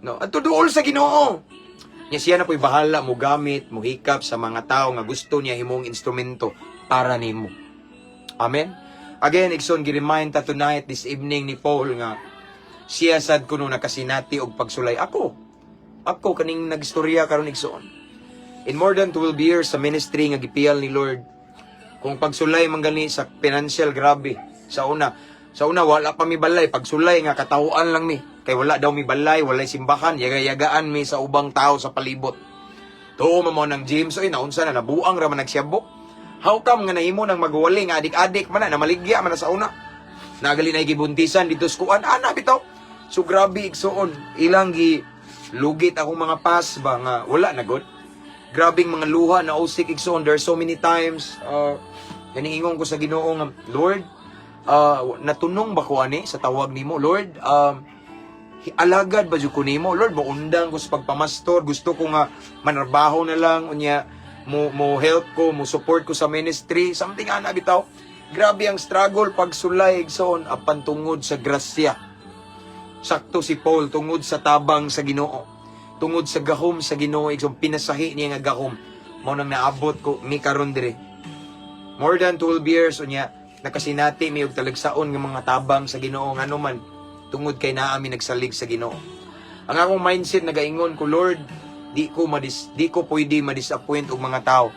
Speaker 1: No, adto duol sa Ginoo. Nya siya na po'y bahala mo gamit, mo hikap sa mga tao nga gusto niya himong instrumento para nimo. Amen. Again, igsoon, gi-remind ta tonight, this evening ni Paul nga siya sad kuno nakasinati og pagsulay. Ako, ako kaning nagstorya karon, igsoon. In more than 12 years sa ministry nga gipiyal ni Lord, kung pagsulay man gani sa financial, grabe. Sa una wala pa mi balay, pagsulay nga katawhan lang mi. Kay wala daw mi balay, walay simbahan, yaga-yagaan mi sa ubang tao sa palibot. Tuo mo ng James, oy, naunsa na nabuang ra man nagsyabo. How come nga nahimo nang magwali nga adik-adik man na, namaligya man na sa una? Nagali na gibuntisan dito sa kuan, ana bitaw. So grabe, igsoon, ilang gi lugit akong mga pas ba nga wala na gud. Grabing mga luha na usik, igsoon. There are so many times ganiingon ko sa Ginoo nga, "Lord, natunong ba ko ani sa tawag nimo? Lord, alagad ba jud ko nimo? Lord, moundang ko sa pagpamastor, gusto ko nga manarbaho na lang unya mo mo help ko, mo support ko sa ministry," something ana bitaw. Grabe ang struggle, pagsulay, igsoon, apan tungod sa grasya. Sakto si Paul, tungod sa tabang sa Ginoo. Tungod sa gahom sa Ginoo, igsoon, pinasahi niya nga gahom. Mao nang naabot ko mi karon dire. More than 12 years unya nakasinati mi og talagsaon nga mga tabang sa Ginoo, ngano man tungod kay naa mi nagsalig sa Ginoo. Ang akong mindset, nagaingon ko, "Lord, di ko pwede ma-disappoint og mga tao.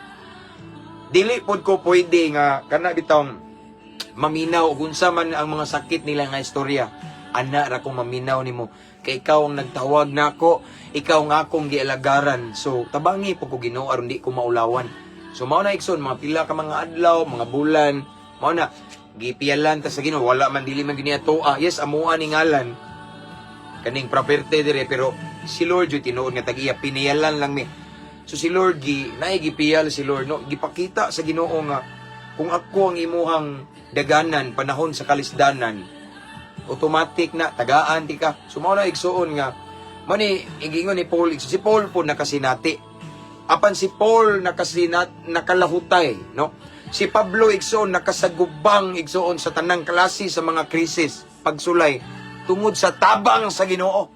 Speaker 1: Dili pod ko pwede nga kana bitawng maminaw og unsa man ang mga sakit nila nga istorya. Ana ra ko maminaw nimo kay ikaw ang nagtawag nako, ikaw nga akong gialagaran. So tabangi po ko, Ginoo, aron di ko maulawan." So mao na, igsoon, mga pila ka mga adlaw, mga bulan, mao na gipiyalan ta sa Ginoo. Wala man, dili man gini atoa. Yes, amoa ni ngalan kaning property dire, pero si Lord yung tinuod nga tag-iya, piniyalan lang mi. So si Lord gi naay gipiyal si Lord, no, gipakita sa Ginoo nga kung ako ang imuhang daganan panahon sa kalisdanan, automatic na tagaan ti ka. So mao na, igsuon, nga mao ni igingon ni Paul. Si Paul po nakasinati, apan si Paul nakasinat nakalahutay, no? Si Pablo, igsuon, nakasagubang, igsuon, sa tanang klase sa mga krisis, pagsulay, tungod sa tabang sa Ginoo.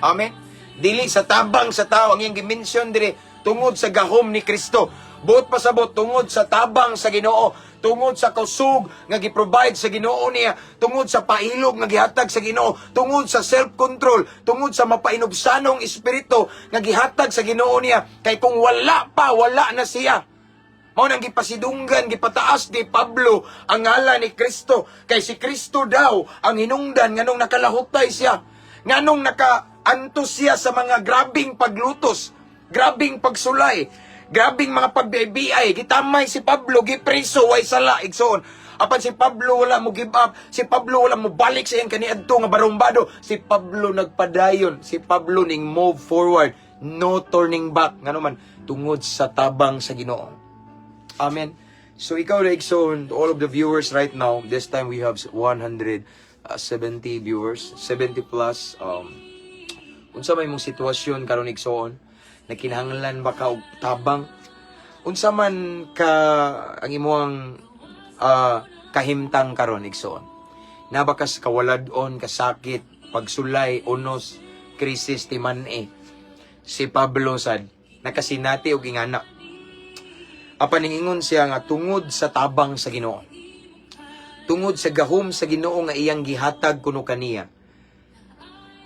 Speaker 1: Amen. Dili sa tabang sa tao ang iyang gi-mention dire, tungod sa gahom ni Kristo. Buot pasabot, tungod sa tabang sa Ginoo, tungod sa kusog nga gi-provide sa Ginoo niya, tungod sa pailog nga gihatag sa Ginoo, tungod sa self-control, tungod sa mapainubsanong espiritu nga gihatag sa Ginoo niya, kay kung wala pa, wala na siya. Mao nang gipasidunggan, gipataas ni Pablo ang ngalan ni Kristo. Kay si Kristo daw ang hinungdan nganong nakalahutay siya. Nganong nakaantos siya sa mga grabing paglutos, grabing pagsulay, grabing mga pagbiay. Gitamay si Pablo, gipreso, way sala, igsoon. Apan si Pablo wala mo give up. Si Pablo wala mo balik sa iyang kaniadto nga barumbado. Si Pablo nagpadayon. Si Pablo ning move forward. No turning back. Ngano man, tungod sa tabang sa Ginoo. Amen. So ikaw na, igsoon, to all of the viewers right now, this time we have 170 viewers, 70 plus. Unsa may mong sitwasyon karon, igsoon? Nagkinahanglan ba ka og tabang? Unsa man ka ang imong kahimtang karon, igsoon? Naa ba kas kawalad-on, kasakit, pagsulay, unos, krisis, timan-e? Si Pablo sad nakasinati og ingana. Apan ningingon siya nga tungod sa tabang sa Ginoo. Tungod sa gahom sa Ginoo nga iyang gihatag kuno kaniya.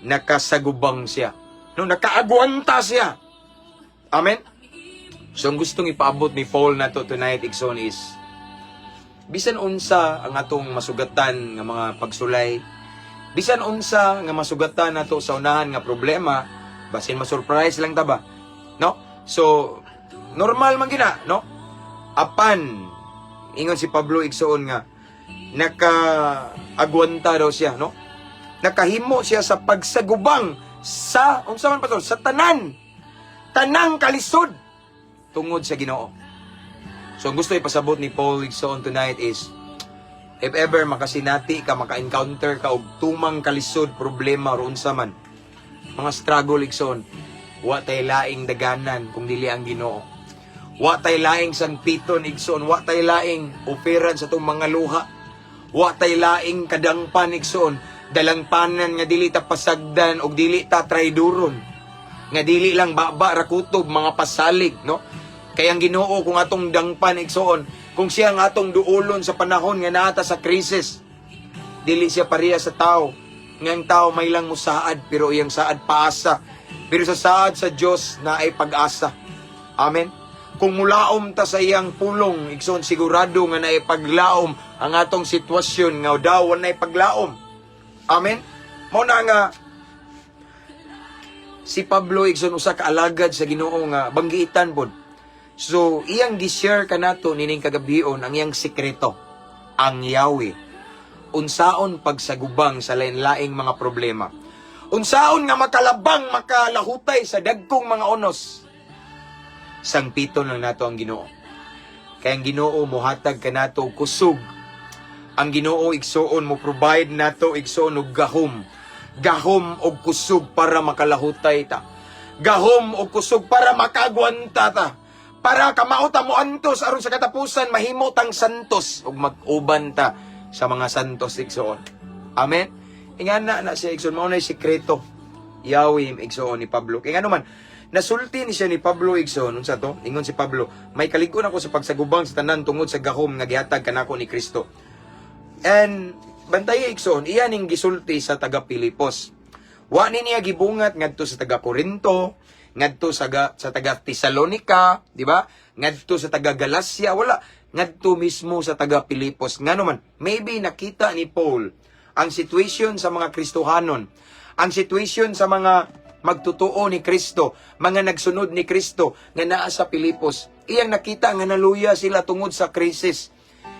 Speaker 1: Nakasagubang siya. No, nakaagwanta siya. Amen. So ang gustong ipaabot ni Paul nato tonight, igsoon, is bisan unsa ang atong masugatan nga mga pagsulay, bisan unsa nga masugatan nato sa unahan nga problema, basin ma-surprise lang ta ba? No? So normal man gina, no? Apan ingon si Pablo, igsoon, nga naka-agwanta daw siya, no? Nakahimo siya sa pagsagubang sa unsa man, pastor, sa tanan tanang kalisod tungod sa Ginoo. So ang gusto ipasabot ni Paul, igsoon, tonight is If ever makasinati ka, maka-encounter ka og tumang kalisod, problema or unsa man, mga struggle, igsoon, wa tay laing daganan kung dili ang Ginoo. Wa tay laing sangpiton, igsoon, wa tay laing operan sa atong mga luha. Wa tay laing kadangpan, igsoon, dalangpanan nga dili ta pasagdan og dili ta trayduron. Nga dili lang baba ra kutob mga pasalig, no? Kay ang Ginoo kung atong dangpan, igsoon, kung siya ang atong duolon sa panahon nga naa ta sa krisis, dili siya pareha sa tao. Nga ang tao may lang musaad pero iyang saad paasa. Pero sa saad sa Dios naay pag-asa. Amen. Kung mulaom ta sa iyang pulong, igsoon, sigurado nga naay paglaom ang atong sitwasyon nga daw naay paglaom. Amen. Mao na nga si Pablo, igsoon, usa ka alagad sa Ginoo nga banggiitan pod. So iyang gi-share kanato nining kagabion ang iyang sikreto, ang Yahweh. Unsaon pagsagubang sa lain-laing mga problema. Unsaon nga makalabang, makalahutay sa dagkong mga unos. Sangpiton lang nato ang Ginoo. Kay ang Ginoo mohatag kanato og kusog. Ang Ginoo, igsoon, mo provide nato, igsoon, og gahom. Gahom og kusog para makalahutay ta. Gahom og kusog para makagwanta ta. Para kamao ta mo antos aron sa katapusan mahimo tang santos ug mag-uban ta sa mga santos, igsoon. Amen. Ingana na siya, igsoon, mao na sikreto. Yahweh, igsoon, ni Pablo. Kay ngano man nasulti ni siya ni Pablo, igsoon, unsa to? Ingon si Pablo, "May kalig-on ako sa pagsagubang sa tanan tungod sa gahom nga gihatag kanako ni Kristo." And bantay, igsoon, iya ning gisulti sa taga Pilipos. Wa ni niya gibungat ngadto sa taga Corinto, ngadto sa taga Tesalonica, di ba? Ngadto sa taga Galacia, wala. Ngadto mismo sa taga Pilipos. Ngano man, maybe nakita ni Paul ang situation sa mga Kristohanon, ang situation sa mga magtotoo ni Kristo, mga nagsunod ni Kristo nga naa sa Pilipos. Iyang nakita nga naluya sila tungod sa krisis.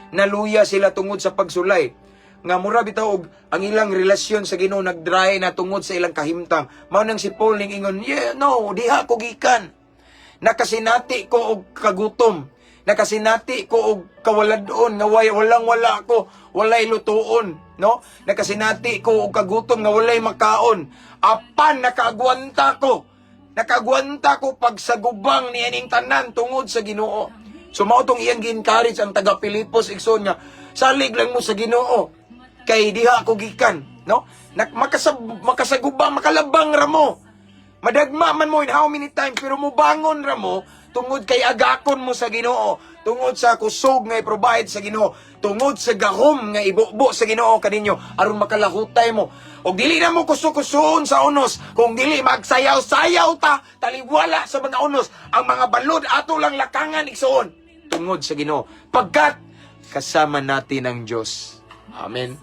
Speaker 1: Naluya sila tungod sa pagsulay nga mura bitaw og ang ilang relasyon sa Ginoo nagdry na tungod sa ilang kahimtang. Mao nang si Paul ning ingon, "Yeah, no, diha ko gikan. Nakasinati ko og kagutom. Nakasinati ko og kawaladon nga walang wala ko, walay lutuon, no? Nakasinati ko og kagutom nga walay makaon. Apan nakaagwanta ko. Nakaagwanta ko pagsagubang ni aning tanan tungod sa Ginoo." So mao tong iyang gi-encourage ang taga Pilipos, igsoon, nga salig lang mo sa Ginoo kay diha ako gikan, no? Makasagubang, makalabang ra mo. Madagma man mo in how many times pero mubangon ra mo tungod kay agakon mo sa Ginoo, tungod sa kusog nga i-provide sa Ginoo, tungod sa gahom nga ibubo sa Ginoo kaninyo aron makalahutay mo. Og dili na mo kuso-kusoon sa unos, kung dili magsayaw-sayaw ta taliwala sa mga unos, ang mga balod ato lang lakangan, igsoon, tungod sa Ginoo. Pagkat kasama natin ang Diyos. Amen.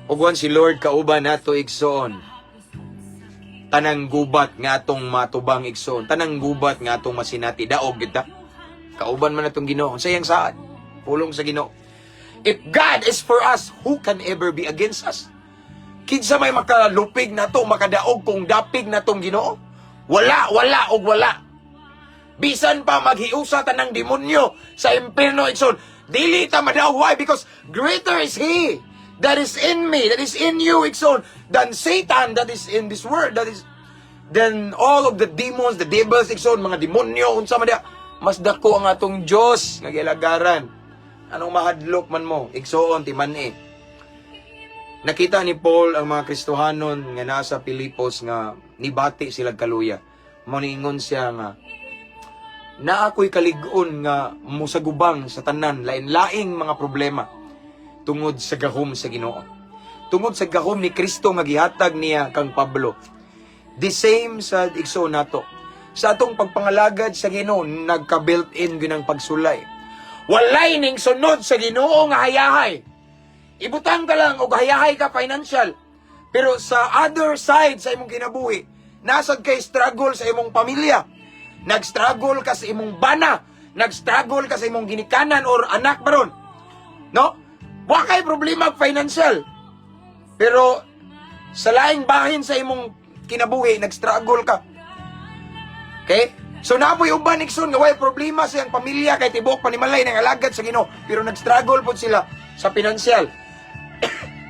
Speaker 1: Ug si Lord kauban nato, igsoon, tanang gubat nga atong matubang, igsoon, tanang gubat nga atong masinati, daog kita. Kauban man atong Ginoo. Sa iyang saad, pulong sa Ginoo. If God is for us, who can ever be against us? Kinsa may makalupig nato, makadaog kung dapig natong Ginoo? Wala, wala og wala. Bisan pa maghiusa tanang demonyo sa impierno, igsoon, dili ta madaog. Why? Because greater is He that is in me, that is in you, igsoon, than Satan that is in this world, that is than all of the demons, the devils, igsoon, mga demonyo, unsa man diha. Mas dako ang atong Diyos nga gilagaran. Anong mahadlok man mo, igsoon, timan-i. Nakita ni Paul ang mga Kristohanon nga nasa Pilipos nga nibati sila kaluya. Mao niingon siya nga naa ko'y kalig-on nga musagubang sa tanan lain-laing mga problema tungod sa gahom sa Ginoo. Tungod sa gahom ni Kristo nga gihatag niya kang Pablo. The same sa igsoon nato. Sa atong pagpangalagad sa Ginoo, nagka built-in gyud ang pagsulay. Walay ning sunod sa Ginoo nga hayahay. Ibutang ka lang og hayahay ka financial. Pero sa other side sa imong kinabuhi, nasad kay struggle sa imong pamilya. Nag-struggle ka sa imong bana, nag-struggle ka sa imong ginikanan or anak baron. No? Wa kay problema og financial. Pero sa laing bahin sa imong kinabuhi, nag-struggle ka. Okay? So naa poy uban, igsoon, nga way problema sa iyang pamilya kay tibuok panimalay nangalagad sa Ginoo, pero nag-struggle pod sila sa pinansyal.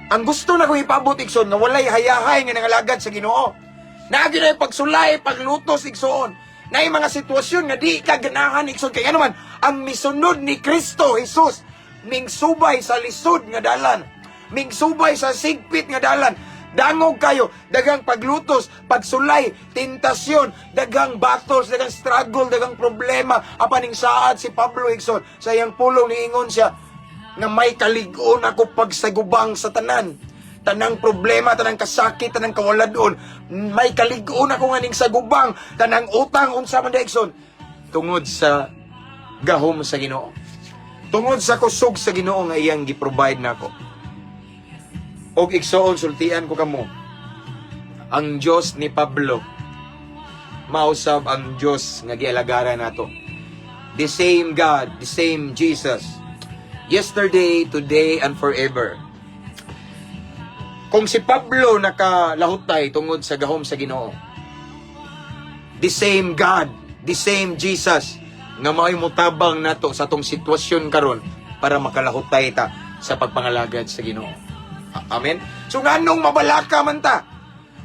Speaker 1: Ang gusto na kong ipabot, igsoon, nga walay hayahay nga nangalagad sa Ginoo. Naa gyud pagsulay, paglutos, igsoon. Naay mga sitwasyon nga di ka ganahan, igsoon, kay ano man ang misunod ni Kristo Jesus mingsubay sa lisod nga dalan. Mingsubay sa sigpit nga dalan. Dangog kayo, daghang paglutos, pagsulay, tentasyon, daghang battles, daghang struggle, daghang problema. Apan ning saad si Pablo, igsoon, sa iyang pulong niingon siya nga may kalig-on ako pagsagubang sa tanan. Tanang problema, tanang kasakit, tanang kawaladon, may kalig-on ako nga ning sagubang, tanang utang, unsa man di, igsoon. Tungod sa gahom sa Ginoo. Tungod sa kusog sa Ginoo nga iyang gi-provide nako. Og igsoon, sultian ko kamo. Ang Dios ni Pablo mausab ang Dios nga gialagaran nato. The same God, the same Jesus. Yesterday, today, and forever. Kung si Pablo nakalahutay tungod sa gahom sa Ginoo, the same God, the same Jesus nga mao'y mutabang nato sa atong sitwasyon karon para makalahutay ta sa pagpangalagad sa Ginoo. Amen. So nganong mabalaka man ta?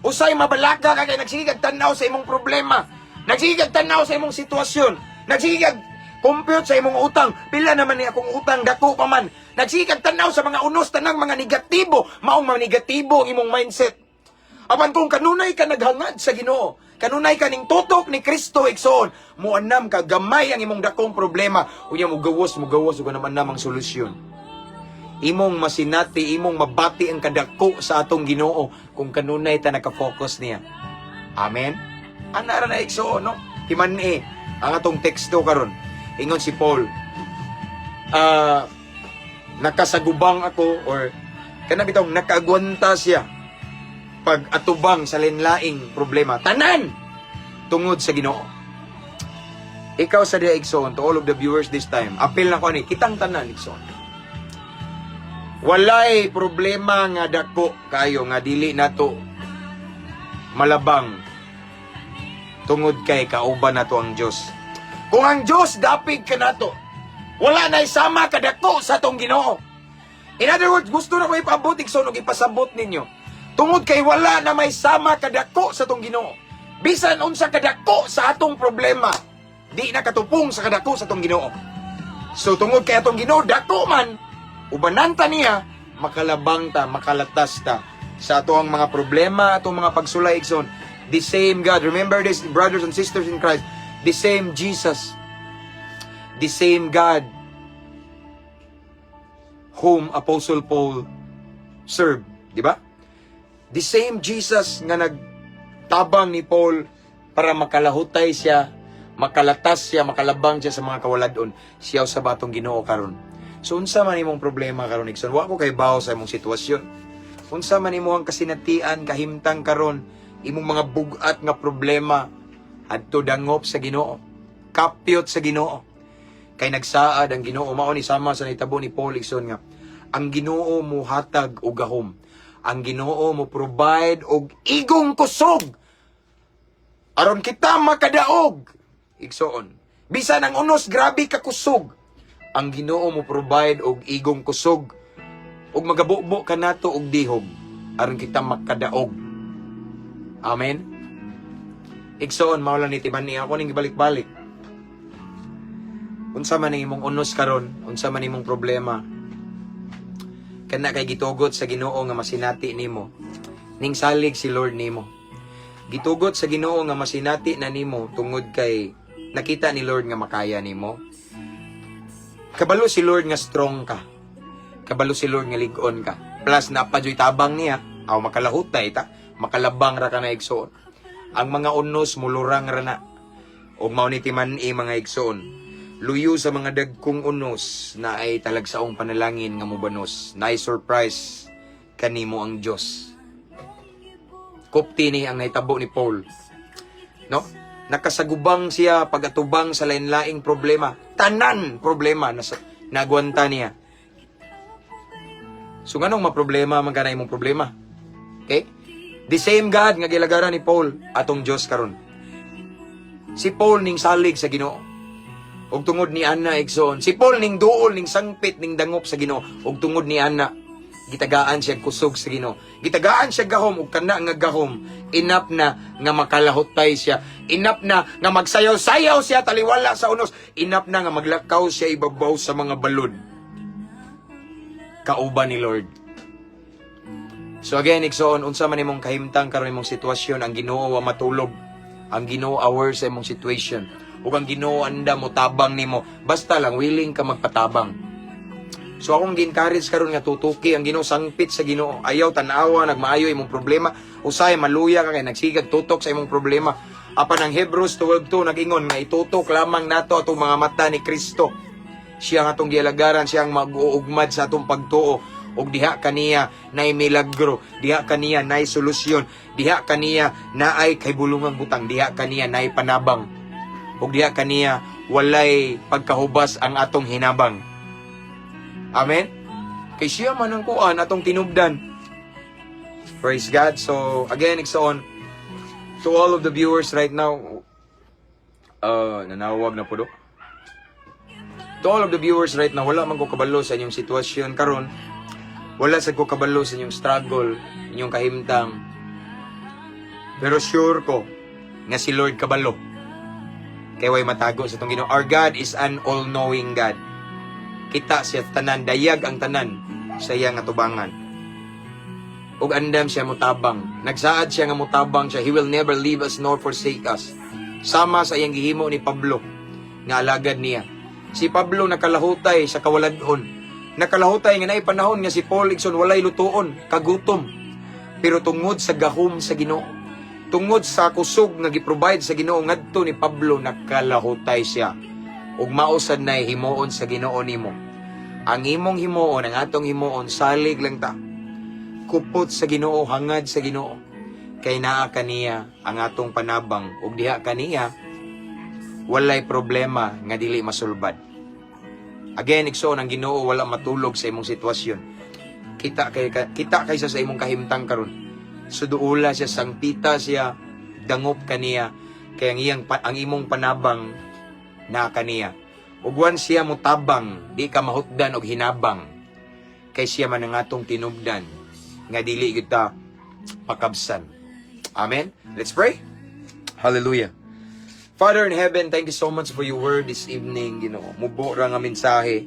Speaker 1: Usay mabalaka ka kay nagsige kag tan-aw sa imong problema. Nagsige kag tan-aw sa imong sitwasyon. Nagsige kag compute sa imong utang. Pila naman ni akong utang, dako pa man. Nagsige kag tan-aw sa mga unos, tanang mga negatibo, maong mga negatibo ang imong mindset. Apan kung kanunay ka naghangad sa Ginoo, kanunay ka ning tutok ni Kristo, igsoon, muanam ka gamay ang imong dakong problema, unya mugawas ug naman ang solusyon. Imong masinati, imong mabati ang kadako sa atong Ginoo kung kanunay ta naka-focus niya. Amen. Ana ra na, igsoon, no? Timan-i ang atong teksto karon. Ingon si Paul, nakasagubang ako or kana bitong nakaagwanta siya pag atubang sa lain-laing problema. Tanan tungod sa Ginoo. Ikaw sa diha, igsoon, to all of the viewers this time, apil na ko ani, kitang tanan, igsoon. Walay problema nga dako kayo nga dili nato malabang tungod kay kauban nato ang Dios. Kung ang Dios dapig kanato, wala na sama kadako sa atong Ginoo. In other words, gusto na ko ipaabot, igsoon, ug ipasabot ninyo. Tungod kay wala na may sama kadako sa atong Ginoo. Bisan unsa kadako sa atong problema, di na katupong sa kadako sa atong Ginoo. So tungod kay atong Ginoo dako man, ubanan ta niya, makalabang ta, makalatas ta sa ato ang mga problema, atong mga pagsulay, igsoon. The same God, remember this, brothers and sisters in Christ, the same Jesus, the same God whom Apostle Paul served, di ba? The same Jesus nga nagtabang ni Paul para makalahutay siya, makalatas siya, makalabang siya sa mga kawaladon, siya sa atong Ginoo karon. So unsa man imong problema karon, igsoon? Wa ko kahibaw sa imong sitwasyon. Unsa man imo ang kasinatian, kahimtang karon, imong mga bugat nga problema, adto dangop sa Ginoo. Kapyot sa Ginoo. Kay nagsaad ang Ginoo, mao ni sama sa nitabo ni Paul, igsoon, nga ang Ginoo muhatag og gahom. Ang Ginoo mo provide og igong kusog aron kita makadaog. Igsoon. Bisan ang unos grabe ka kusog, ang Ginoo mo provide og igong kusog ug magabubo kanato og dihog aron kita makadaog. Amen. Igsoon, mao lang ni timan-i, ako ning gibalik-balik. Unsa man ang imong unos karon, unsa man imong problema, kana kay gitugot sa Ginoo nga masinati nimo. Ning salig si Lord nimo. Gitugot sa Ginoo nga masinati na nimo tungod kay nakita ni Lord nga makaya nimo. Kabalo si Lord nga strong ka. Kabalo si Lord nga lig-on ka. Plus naa pa juy tabang niya, aw makalahutay ta, makalabang ra ka na, igsoon. Ang mga unos mulurang ra na. Og mao ni timan-i, mga igsoon. Luyo sa mga dagkong unos naay talagsaong panalangin nga mubanos. Naay surprise kanimo ang Dios. Kupti ni ang nahitabo ni Paul. No? Nakasagubang siya pag-atubang sa lain-laing problema. Tanan problema na nagwanta niya. So nganong maproblema man ka na imong problema? Okay? The same God nga gilagaran ni Paul atong Dios karon. Si Paul ning salig sa Ginoo. Ug tungod ni ana, igsoon, si Paul ning duol, ning sangpit, ning dangop sa Ginoo. Ug tungod ni ana, gitagaan siya kusog sa Ginoo. Gitagaan siya gahom, ug kana nga gahom enough na nga makalahutay siya. Enough na nga magsayaw-sayaw siya taliwala sa unos. Enough na nga maglakaw siya ibabaw sa mga balod. Kauban ni Lord. So again, igsoon, unsa man imong kahimtang karon, imong sitwasyon, ang Ginoo wa matulog. Ang Ginoo aware sa imong situation. Ug ang Ginoo andam motabang nimo. Basta lang willing ka magpatabang. So akong gi-encourage karon nga tutuki ang Ginoo, sangpit sa Ginoo. Ayaw tan-awa nagmaayo imong problema. Usay maluya ka kay nagsigag tutok sa imong problema. Apan ang Hebrews 12:2 nag-ingon nga itutok lamang nato atong mga mata ni Kristo. Siya ang atong gialagaran, siya ang mag-uugmad sa atong pagtuo. Ug diha kaniya nay milagro, diha kaniya nay solusyon, diha kaniya naay kaybulungang butang, diha kaniya nay panabang. Ug diha kaniya walay pagkahubas ang atong hinabang. Amen? Kay siya man ang kuan atong tinubdan. Praise God. So, again, igsoon, to all of the viewers right now, nanawag na po do. To all of the viewers right now, wala man ko kabalo sa inyong sitwasyon karon. Wala sa ko kabalo sa inyong struggle, inyong kahimtang. Pero sure ko nga si Lord kabalo. Kay way matago sa atong Ginoo. Our God is an all-knowing God. Kita siya tanan, dayag ang tanan sa iyang atubangan. Ug andam siya mutabang. Nagsaad siya nga mutabang siya. He will never leave us nor forsake us. Sama sa iyang gihimo ni Pablo nga alagad niya. Si Pablo nakalahutay sa kawaladhon. Nakalahutay nga naay panahon nga si Paul, igsoon, walay lutuon, kagutom. Pero tungod sa gahom sa Ginoo, tungod sa kusog nga gi-provide sa Ginoo ngadto ni Pablo, nakalahutay siya. Ug mao sad nay himuon sa Ginoo nimo. Ang imong himuon, ang atong himuon, salig lang ta. Kupot sa Ginoo, hangad sa Ginoo. Kay naa kaniya ang atong panabang ug diha kaniya walay problema nga dili masulbad. Again, igsoon, ang Ginoo wala matulog sa imong sitwasyon. Kita kaysa sa imong kahimtang karon. Suduula siya, sangpita siya, dangop kaniya kay ang imong panabang na kaniya. Ug once siya mutabang, di ka mahutdan og hinabang. Kay siya man ang atong tinubdan nga dili kita pakabsan. Amen. Let's pray. Hallelujah. Father in heaven, thank you so much for your word this evening. Ginoo, mubo ra nga mensahe.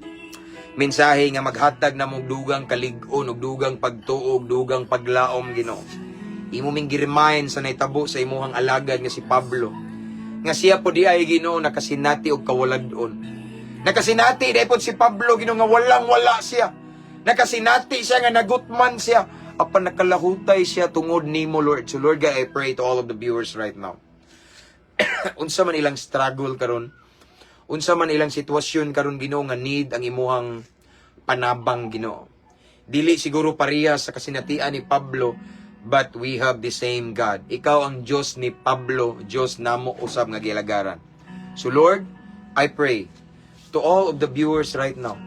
Speaker 1: Mensahe nga maghatag na mong dugang kalig-on, ug dugang pagtuo, ug dugang paglaom, Ginoo. Imo ming gi-remind sa nahitabo sa imuhang alagad nga si Pablo. Nga siya po diay, Ginoo, nakasinati og kawalad-on. Nakasinati diay pod si Pablo, Ginoo, nga walang wala siya. Nakasinati siya nga nagutman siya. Apan nakalahutay siya tungod nimo, Lord. So Lord God, I pray to all of the viewers right now. Unsa man ilang struggle karon, unsa man ilang sitwasyon karon, Ginoo, nga need ang imuhang panabang, Ginoo. Dili siguro pareha sa kasinatian ni Pablo, but we have the same God. Ikaw ang Dios ni Pablo, Dios namo usab nga gilagaran. So Lord, I pray to all of the viewers right now.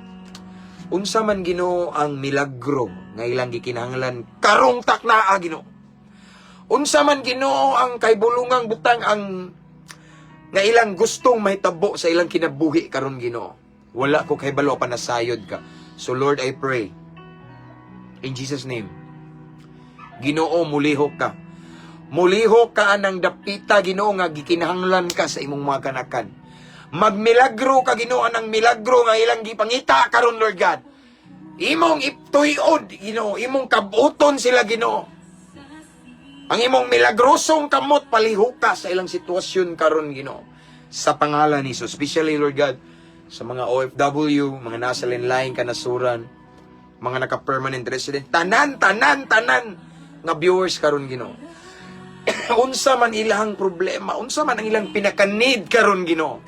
Speaker 1: Unsa man, Ginoo, ang milagro nga ilang gikinahanglan karong taknaa, Ginoo. Unsa man, Ginoo, ang kaybulungang butang ang nga ilang gustong mahitabo sa ilang kinabuhi karon, Ginoo. Wala ko kahibalo pa nasayod ka. So Lord, I pray in Jesus' name. Ginoo, mulihok ka. Mulihok ka anang dapita, Ginoo, nga gikinahanglan ka sa imong mga kanakan. Magmilagro ka, Ginoo, anang milagro nga ilang gipangita karon, Lord God. Imong iptuyod, Ginoo, imong kabuton sila, Ginoo. Ang imong milagrosong kamot palihuka sa ilang sitwasyon karon, Ginoo. Sa pangalan ni Jesus, especially, Lord God, sa mga OFW, mga nasa lain kanasuran, mga naka-permanent resident, tanan, tanan, tanan nga viewers karon, Ginoo. Unsa man ilang problema, unsa man ang ilang pinaka-need karon, Ginoo.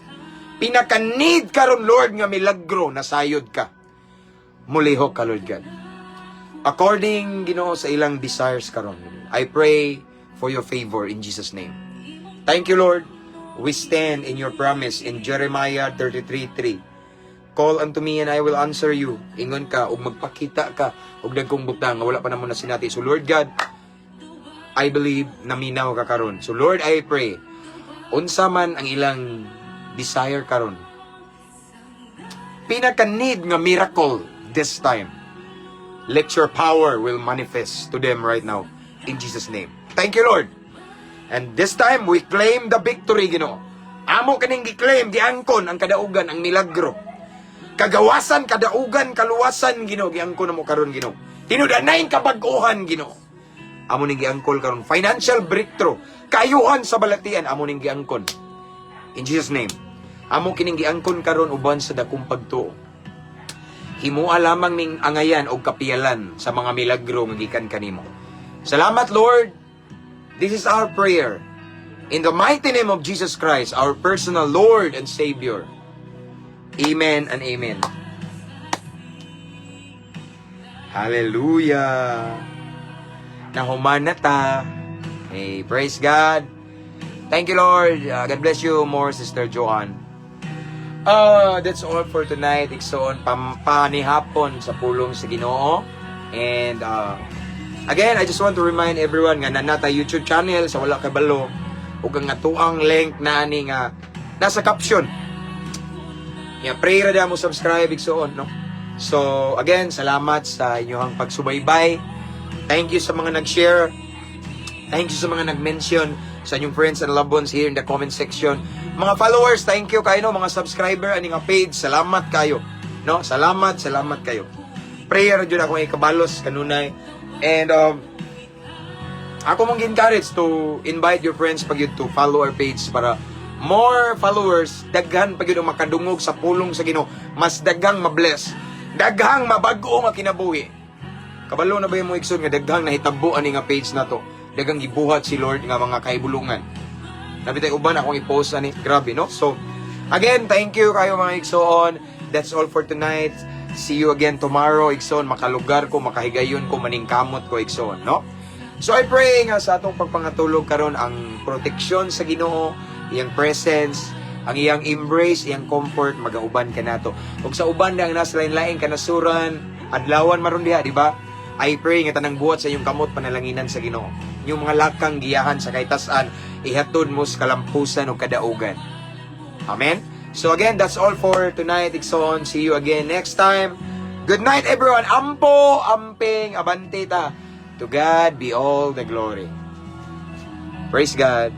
Speaker 1: Pinaka-need karon, Lord, nga milagro, nasayod ka. Mulihok ka, Lord God. According, Ginoo, sa ilang desires karon. I pray for your favor in Jesus' name. Thank you, Lord. We stand in your promise in Jeremiah 33:3. "Call unto me and I will answer you." Ingon ka, ug magpakita ka, og dagkong butang nga wala pa namo nasinati. So Lord God, I believe naminaw ka karon. So Lord, I pray, Unsa man ang ilang desire karon, pinaka need nga miracle this time, let your power will manifest to them right now in Jesus' name. Thank you, Lord. And this time we claim the victory, Ginoo. Amo kaning gi-claim, giangkon ang kadaugan, ang milagro. Kagawasan, kadaugan, kaluwasan, Ginoo, giangkon namo karon, Ginoo. Tinud-anay kabag-ohan, Ginoo. Amo ning giangkon karon, financial breakthrough, kaayuhan sa balatian, amo ning giangkon. In Jesus' name. Amo kining giangkon karon uban sa dakong pagtuo. Himua lamang ning angayan og kapiyalan sa mga milagro nga gikan kanimo. Salamat, Lord. This is our prayer. In the mighty name of Jesus Christ, our personal Lord and Savior. Amen and amen. Hallelujah. Nahuman na ta. Hey, praise God. Thank you, Lord. God bless you more, Sister Joanne. That's all for tonight. Igsoon, pampanihapon sa pulong sa Ginoo. And again, I just want to remind everyone nga naa na tay YouTube channel sa wala kabalo ug ang atuang link na ani nga nasa caption. Yeah, pray ra mo subscribe, igsoon, no? So, again, salamat sa inyong pagsubaybay. Thank you sa mga nag-share. Thank you sa mga nag-mention sa inyong friends and loved ones here in the comment section. Mga followers, thank you kayo, no? Mga subscriber ani nga page, salamat kayo. No? Salamat, salamat kayo. Prayer jud akong ikabalos kanunay. And ako mong encourage to invite your friends pag yun to follow our page para more followers, daghan pag yun ang makadungog sa pulong sa Ginoo, mas daghang mabless, daghang mabag-o nga kinabuhi. Kabalo na ba yung mga igsoon nga daghang nahitabo ani nga page na to? Daghang gibuhat si Lord nga mga kahibulungan. Nabi tayo uban akong i-post ani. Grabe, no? So, again, thank you kayo, mga igsoon. That's all for tonight. See you again tomorrow, igsoon. Makalugar ko, makahigayon ko, maningkamot ko, igsoon, no? So I pray nga sa atong pagpangatulog karon, ang proteksyon sa Ginoo, iyang presence, ang iyang embrace, iyang comfort magauban kanato. Ug sa uban nga nasa lain-laing kanasuran, adlawan maron diha, di ba? I pray nga tanang buhat sa iyong kamot panalanginan sa Ginoo. Yung mga lakang giyahan sa kaytas-an, ihatod mo sa kalampusan o kadaugan. Amen? So again, that's all for tonight, igsoon. See you again next time. Good night, everyone. Ampo, amping, abante ta. To God be all the glory. Praise God.